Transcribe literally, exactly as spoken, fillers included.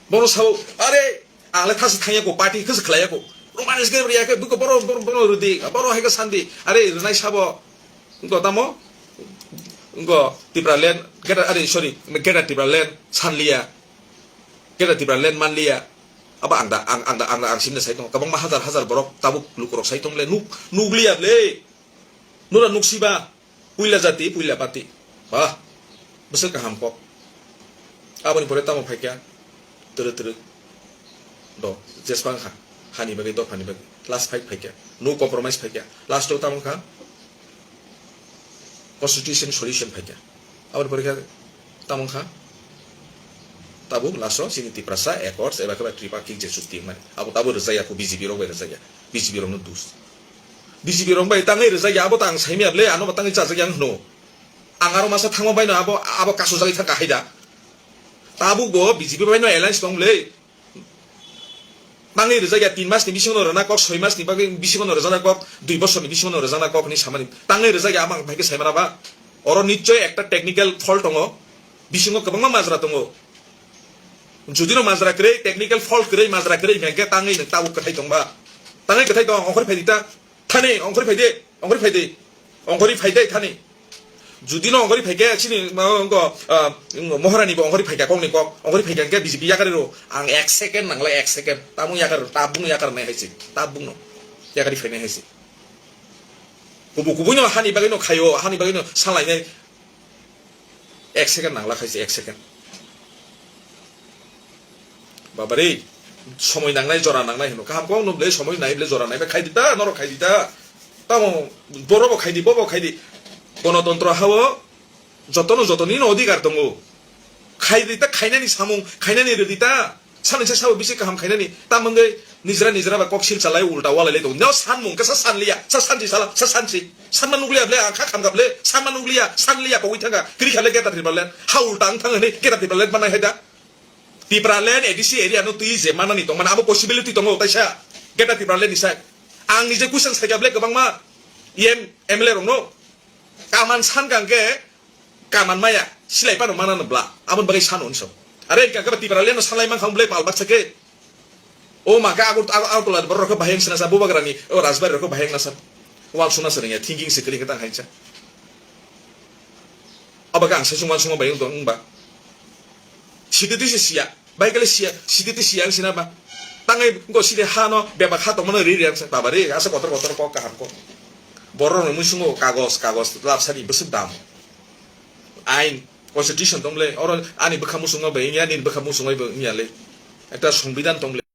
Bono sao, "Are, ang le thasi thangya ko, party khe se khlaiya ko. Romanis ke riya ke, buko boro, boro, boro rwdi, boro hai ke sandi. Are, rwnai sabo." Wngko tamo? Wngko Tipraland, Greater, are, sorry, Greater Tipraland sanliya. Greater Tipraland manliya. Abo ang da, ang, ang da, ang da, ang simna sai tongo. Kwbangma hajar, hajar borok tabuk lukurok sai tong le. Nuk, nukliya le. Nura nuksiba. Puila jati, puila pati. Bah, bwswk kaham kok. Aboni pore tamo phaikha, twrwi twrwi. Do, jesbang kha. Hani bagwi, dophani bagwi. Last fight phaikha. No compromise phaikha. Last o tamo kha, constitution solution phaikha. Aboni pore khe tamo kha, tabuk last o chini Tiprasa Accords eba khe ba Tripartite je chukti hwnmani. Abo tabuk rwjakya kho, B J P rok bai rwjakya. B J P rok no dus. B J P rok bai tangwi rwjakya, abo ta ang saimaya bwle, ano bo tangwi chajakya ang hwno. Ang aro masa thangma bai no abo, abo kasujagwi thangkha hai da. Tabuk bo B J P bai no alliance tong bwle. Tangwi rwjakya tin mas ni bisingo no rwna kok, soi mas ni bagwi bisingo no rwjakna kok, dui bosor ni bisingo no rwjakna kok hinwi samani. Tangwi rwjakya amo ang phaikhe saimana ba. Oro nichoi ekta technical fault tongo. Bisingo kwbangma majra tongo. Jodi no majra kwrwi, technical fault kwrwi, majra kwrwi hwnkhe tangwi nwng tabuk kwthai tong ba. Tangwi kwthai tong, ongkhorwi phaidi ta. Thani, ongkhorwi phaidi, ongkhorwi phaidi, ongkhorwi phaidi thani. Jodi no ongkhorwi phaikhe chini ma wngko, ah, wngko Moharani bo ongkhorwi phaikha kokni kok, ongkhorwi phaikha hwnkhe B J P yakarwi rw, ang ek second nangla ek second, tabuk yakar, tabuk no yakar nai hai se, tabuk no yakari phainai hai se. Kubu kubu no hani bagwi no khaio, hani bagwi no salainai. Ek second nangla khaise, ek second. Babare, somoi nangnai, jora nangnai hino. Kaham kok no bwle, somoi nai bwle, jora nai bwle, khaidi ta, norok khaidi ta. Tamo, boro bo khaidi, bo bo khaidi. Gonotontro hao, jotono jotoni no odhikar tongo. Khaidi ta, khainani samung, khainani rwdi ta. Sanisa sabo bisi kaham khainani, tamangwi nijra nijra ba kok sil chalai ulta walai lai tongo. Nw sanmung khe sa sanliya, sa sansi sala, sa sansi. Sanma nukliya bwle, ang kha khamkha bwle, sanma nukliya, sanliya kogwi thangkha, kwrwi kha le Greater Tipraland. Ha ulta ang thang hwnwi Greater Tipraland manai hai da? Tipraland A D C area no twi je manani tong mani, abo possibility tongo taisa Greater Tipraland ni sai. Ang nije question saikha bwle kwbangma M, M L A rok no. Kaman sankha hwnkhe kaman maya, silai phano manano bla. Aboni bagwi sano hinso. Are hwnkha khe ba Tipraland no sanlai mankha bwle pal baksa khe. O ma khe Agartala borok rok khe bahai wngsa nasa, Bubagrani o Rajbari rok khe bahai wngsa nasa. Wal suna se rwngya, thinking se kwrwi khe tang hai sa. Abo khe ang sai chwng uansukma bai wng tong wngba. Sidi twi se siya. Bai kale siya, sidi twi siya ang sina ba. Tangwi go sidi ha no bebak ha tongmano ri ri ang sa. Baba re, asa kotor kotor kok kaham kok. Borok rok ni muisungo kagos, kagos labsani bwswk dam. Ain, constitution tong le. Oro ani bwkha musungo bai wngya, nini bwkha musungo bai wngya le. Ekta songbidan tong le.